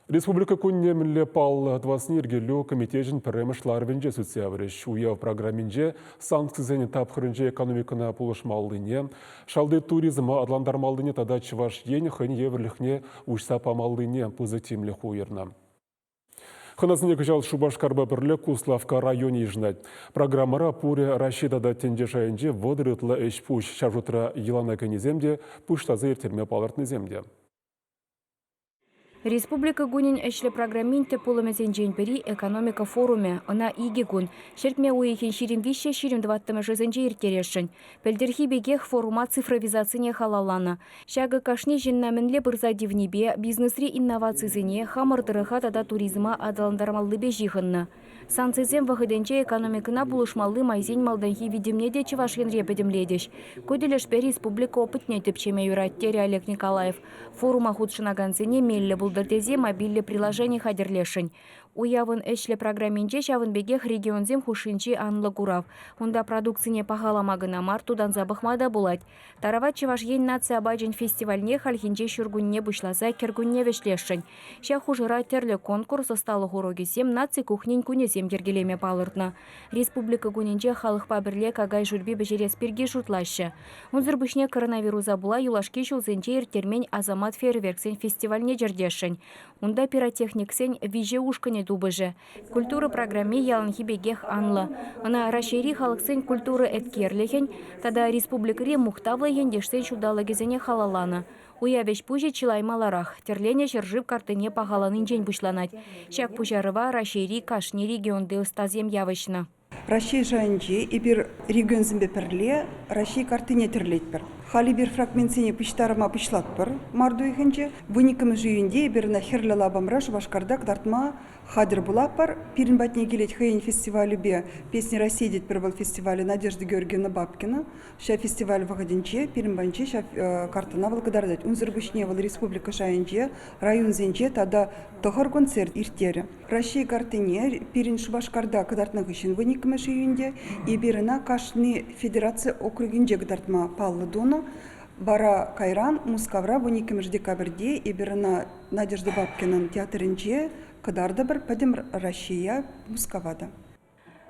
Республика кунне мӗнле паллӑ тӑвассине йӗркелӳ комитечӗн пӗрремӗш ларӑвӗнче сӳтсе яврӗҫ. Уяв программинче санкцисен тапхӑрӗнче экономикӑна пулӑшмаллине, шалти туризма аталантармаллине тата Чӑваш Ен хӑйӗн евӗрлӗхне уҫса памаллине пысӑк тимлӗх уйӑрнӑ. Хӑнасене кӑҫал Шупашкарпа пӗрле Куславкка районӗ йышӑнать. Программӑра пурӗ Раҫҫей тата тӗнче шайӗнче 30 ытла ӗҫ-пуҫ, ҫав шутра йӑлана кӗнисем те, пуҫласа ирттерме палӑртнисем те. Республика кунӗн ӗҫлӗ программин тӗп пулӑмӗсенчен пӗри – экономика форумӗ. Ӑна икӗ кун, ҫӗртме уйӑхӗн 23 24-мӗшӗсенче ирттересшӗн. Пӗлтӗрхи пекех форума цифровизацине халалланӑ. Ҫакӑ кашни ҫынна мӗнле пырса тивнипе, бизнесри инновацисене, хамӑр тӑрӑха тата туризма аталантармаллипе ҫыхӑннӑ. Санкцисем вӑхӑтӗнче экономикӑна пулӑшмалли майсен малтанхи витӗмне те Чӑваш Енре пӗтӗмлетӗҫ. Ку тӗлӗшпе республика опытне тӗпчеме юрать, терӗ Олег Николаев. Форума хутшӑнакансене меллӗ пултӑр тесе мобильлӗ приложени хатӗрлесшӗн. Уявӑн ӗҫлӗ программинче ҫавӑн пекех регионсем хушшинчи анлӑ курав. Унта продукцине пахалама кӑна мар, тутанса пӑхма та пулать. Тарават Чӑваш Ен наци апачӗн фестивальне хальхинче ҫуркунне пуҫласа кӗркунне вӗҫлесшӗн. Ҫак хушӑра тӗрлӗ конкурс, ӑсталӑх урокӗсем, наци кухнин кунӗсем йӗркелеме палӑртнӑ. Республика кунӗнче халӑхпа пӗрле какай шӳрпи пӗҫерес пирки шутлаҫҫӗ. Унсӑр пуҫне коронавируса пула юлашки ҫулсенче ирттермен Асамат фейерверксен фестивальне чӗртесшӗн. Унта пиротехниксен виҫе ушкӑнӗ тупӑшӗ. Культура программи яланхи пекех анлӑ. Ӑна Раҫҫейри халӑхсен культура еткерлӗхӗн тата республикӑри мухтавлӑ ентешсен ҫулталӑкӗсене халалланӑ. Уяв ӗҫ-пуҫӗ чылай маларах, тӗрленӗ ҫӗршыв карттине пахаланинчен пуҫланать. Ҫак пуҫарӑва Раҫҫейри кашни регионти ӑстасем явӑҫнӑ. Раҫҫей шайӗнче эпир регионсемпе пӗрле Раҫҫей карттине тӗрлетпӗр. Халь эпир фрагментсене пуҫтарма пуҫлатпӑр март уйӑхӗнче. Вуниккӗмӗш июньте эпир ӑна Хӗрлӗ лапамра Шупашкарта кӑтартма хатӗр пулатпӑр. Пирӗн патне килет хӑйӗн фестивалӗпе «Песни России» тетпӗр вӑл фестивале Надежда Георгиевна Бабкина. Ҫав фестиваль вӑхӑтӗнче пирӗн патӗнче ҫав карттӑна вӑл кӑтартать. Унсӑр пуҫне вӑл республика шайӗнче, районсенче тата тӑхӑр концерт ирттерӗ. Раҫҫей карттине пирӗн Шупашкарта кӑтартнӑ хыҫҫӑн вуниккӗмӗш июньте эпир ӑна кашни федераци округӗнче кӑтартма паллӑ тунӑ. Вара кайран Мускавра вуниккӗмӗш декабрьте эпир ӑна Надежда Бабкинӑн театрӗнче кӑтартӑпӑр пӗтӗм Раҫҫее, Мускава та.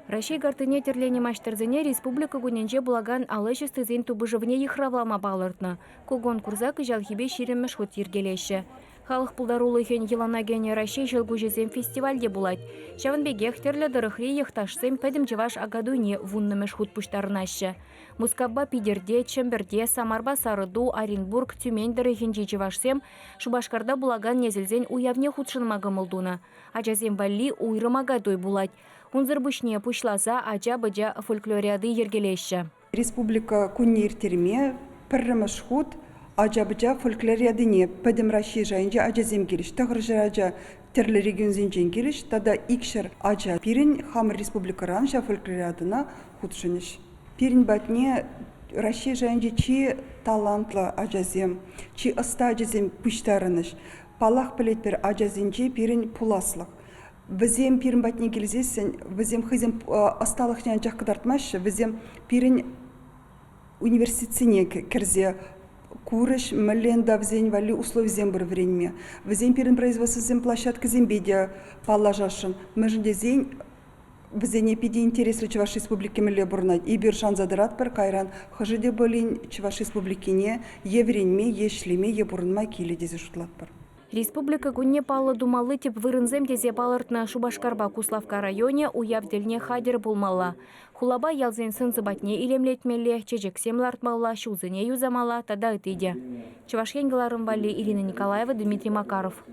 Раҫҫей карттине тӗрленӗ маҫтӑрсене Республика кунӗнче пулакан ал ӗҫ ӑстисен тупӑшӑвне йыхравлама палӑртнӑ. Ку конкурса кӑҫалхипе ҫирӗммӗш хут йӗркелеҫҫӗ. Халӑх пултарулӑхӗн йӑлана кӗнӗ Раҫҫей ҫӑлкуҫӗсем фестиваль те пулать. Ҫавӑн пекех тӗрлӗ тӑрӑхри йӑхташсем Пӗтӗм чӑваш Акатуйне вуннӑмӗш хут пуҫтарӑнаҫҫӗ. Мускавпа Питӗрте, Чӗмпӗрте, Самарпа Сарӑту, Оренбург, Тюмень тӑрӑхӗнчи чӑвашсем Шупашкарта пулакан несӗлсен уявне хутшӑнма кӑмӑл тунӑ. Ачасем валли уйрӑм акатуй пулать. Унсӑр пуҫне пуҫласа ача-пӑча фольклориади йӗркелеҫҫӗ. Республика кунне ирттерме пӗрремӗш хут ача-пӑча фольклориадине Пӗтӗм Раҫҫей шайӗнче ачасем килӗҫ. 900 ача тӗрлӗ регионсенчен килӗҫ тата 200 ача пирӗн хамӑр республикӑран ҫав фольклориадӑна хутшӑнӗҫ. Пирӗн патне Раҫҫей шайӗнчи чи талантлӑ ачасем, чи ӑста ачасем пуҫтарӑнӗҫ. Паллах, пӗлетпӗр, ачасенче пирӗн пуласлӑх. Вӗсем пирӗн патне килсессӗн, вӗсем хӑйсен ӑсталӑхне анчах кӑтартмаҫҫӗ, вӗсем пирӗн университетсене кӗрсе курӗҫ, мӗнле унта вӗсен валли условисем пур вӗренме. Вӗсем пирӗн производствӑсен площадкисемпе те паллашасшӑн. Мӗншӗн тесен вӗсене питӗ интереслӗ Чӑваш Республики мӗнле пурӑнать. Эпир шанса тӑратпӑр, кайран хӑшӗ те пулин Чӑваш Республикине е вӗренме, е ӗҫлеме, е пурӑнма килӗ тесе шутлатпӑр. Республика кунне паллӑ тумалли тӗп вырӑнсем тесе палӑртнӑ Шупашкарпа Куславкка районӗ уяв тӗлне хатӗр пулмалла. Хулапа ялсен сӑн-сӑпатне илемлетмелле, чечексем лартмалла, ҫулсене юсамалла тата ытти те. Чӑваш Ен кӑларӑм валли Ирина Николаева, Дмитрий Макаров.